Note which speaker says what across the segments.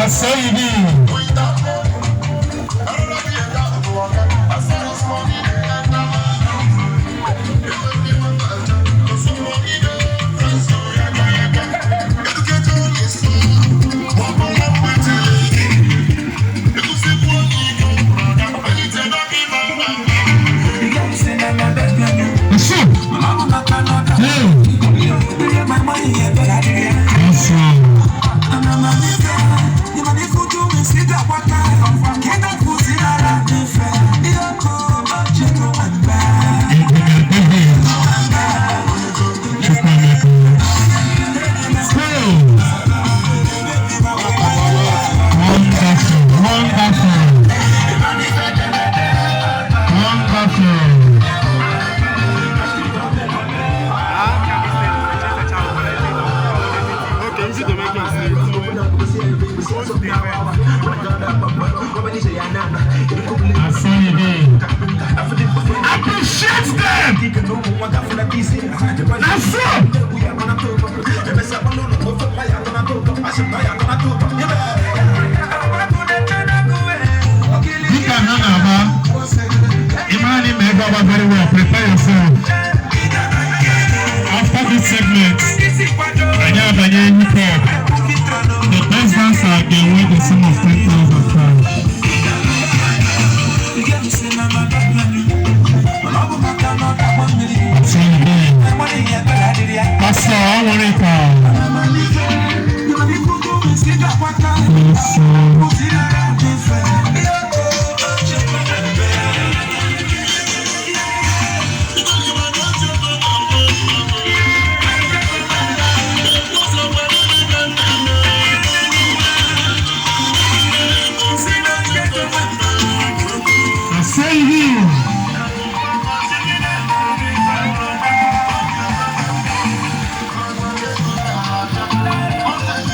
Speaker 1: Na so e be. Nso. Hey. Nso. David. Chukwuemeka. Hey. Wonderful. Wonderful. Wonderful.
Speaker 2: Okay, I'm to make state.
Speaker 1: Na so e be. Appreciate them. Na so. Dịka ha na-agba, ịmara na ime ego agba very well, prepare yourself. After this segment, anyị abanye hip hop. The best dancer ga-enwe the sum of 10,000 cash. So e be. Pastor Aworika. Yes, sir. Na so e be.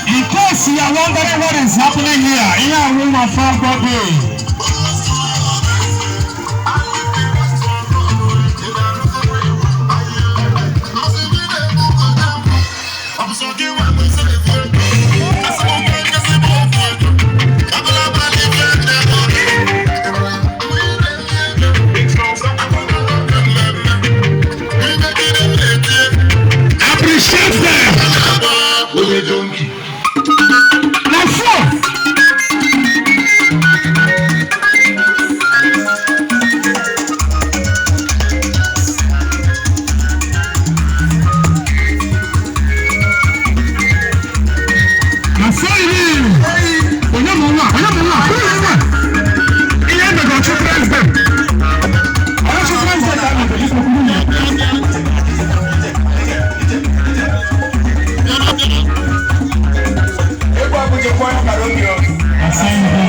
Speaker 1: In case you are wondering what is happening here, here are my first birthday. Appreciate them. Na so. Na so e be. Onye mụ nwa, onye mụ nwa, onye mụ nwa. Ihe emego Children's Day. Ọrụ Children's Day ka a na-eme ikwu okwu. Na so e be.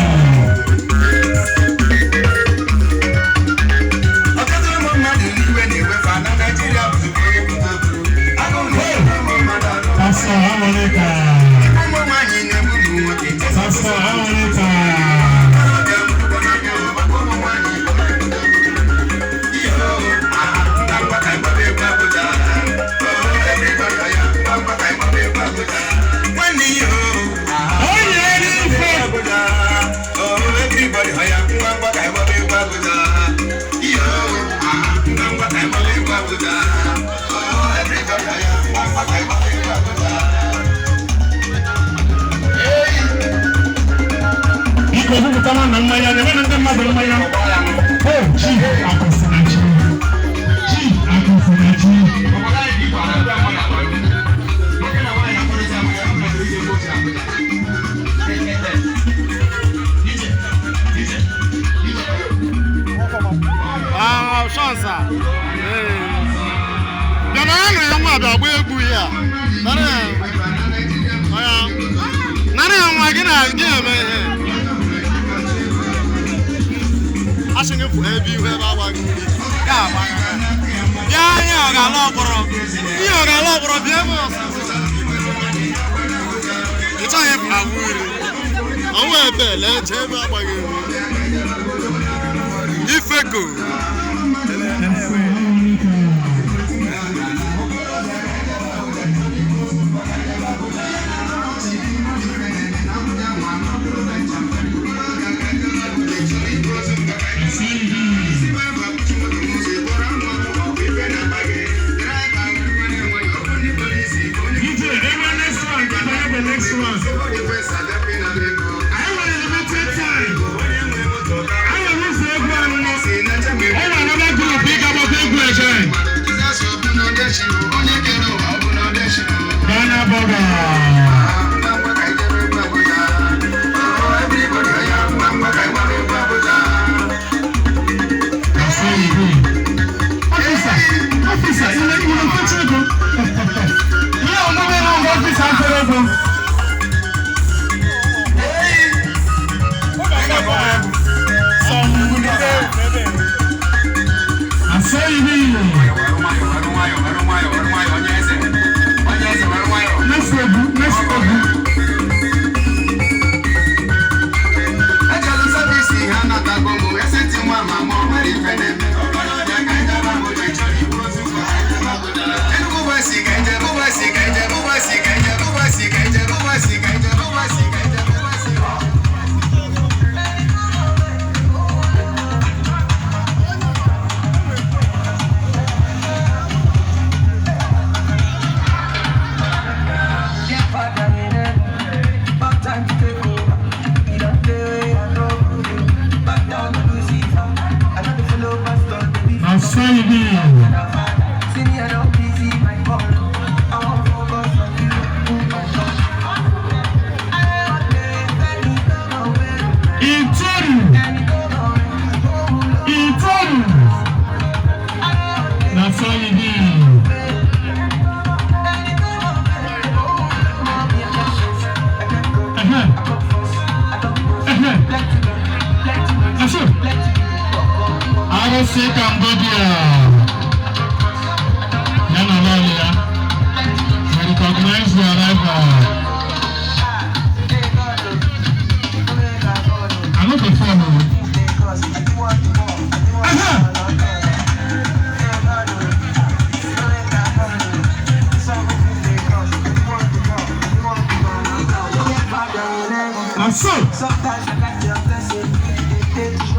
Speaker 3: Ọtụtụ ụmụ mmadụ iwe na-ewefa na Naịjirịa bụzikwa onye kwugo okwu. Agụụ na-eme ụmụ mmadụ anụ.
Speaker 1: Pastor Aworika.
Speaker 3: Ụmụ nwaanyị na-egbu ụmụ nwoke.
Speaker 1: Pastor Aworika.
Speaker 3: Okorobịa mụrụkwa n'anya maka ụmụ nwaanyị onye kwugo okwu. Iyo, ah, ngwa ngwa ka ịgbaba egwu Abuja. Oh, everybody, oya, ngwa ngwa ka ịgbaba egwu Abuja. Nwanne iyo, ah,
Speaker 1: Onye n'ife.
Speaker 3: Abuja. Oh, everybody, oya, ngwa ngwa ka ịgbaba egwu Abuja. Iyo, ah, ngwa ngwa ka ịgbaba egwu Abuja. Oh, everybody, oya, ngwa ngwa ka ịgbaba egwu Abuja. Hey!
Speaker 1: Biko bupụtara na mmanya na-enwe ndị mmadụ mmanya. Oh, Chief Akụsinachi. Chief Akụsinachi.
Speaker 3: Obodo anyị dị kwa na ndị amụ na-akwado. Nwoke na nwaanyị na-akwadozi Abuja, ọ bụrụ ije ebe Abuja. Ije, ije, ije.
Speaker 2: Ah, Shansa. Bịa na ya na ya nwa bịa gba egwu ya. Nara ya. Ọya. Nara ya nwa gị na gị eme ihe. Asị gị pụọ ebe ihu ebe agba gị mmiri. Ga agba ya. Bịa ihe ọ ga-ala ọkpọrọ. Ihe ọ ga-ala ọkpọrọ bịa ebe ọsịsọ. Ị chọghị ịpụ agwụ mmiri. Ọnwa ebe lee jee ebe agbaghị mmiri. Ifeko.
Speaker 1: Pastor Aworika. Officer, ị na-efecha ego. Ihe omume na nga officer afere ego. Asọghị n'iyi. Next egwu, next egwu.
Speaker 3: Ejelu service ha natago mụ eseti nwa ma mụ nwere ife na-eme. Enugu bọsị ka nje, bọsị ka nje, bọsị ka nje, bọsị ka nje, bọsị ka nje, bọsị ka nje, bọsị.
Speaker 1: Asọghị n'iyi. Itoolu. Itoolu. Asọghị n'iyi. Ehe. Ehe. Asọ. Arụsị Cambodia. Ya na lọọlụ ya. We recognize the arrival. I no go fall o. Ehe. Na so.
Speaker 4: Sometimes I got your blessing.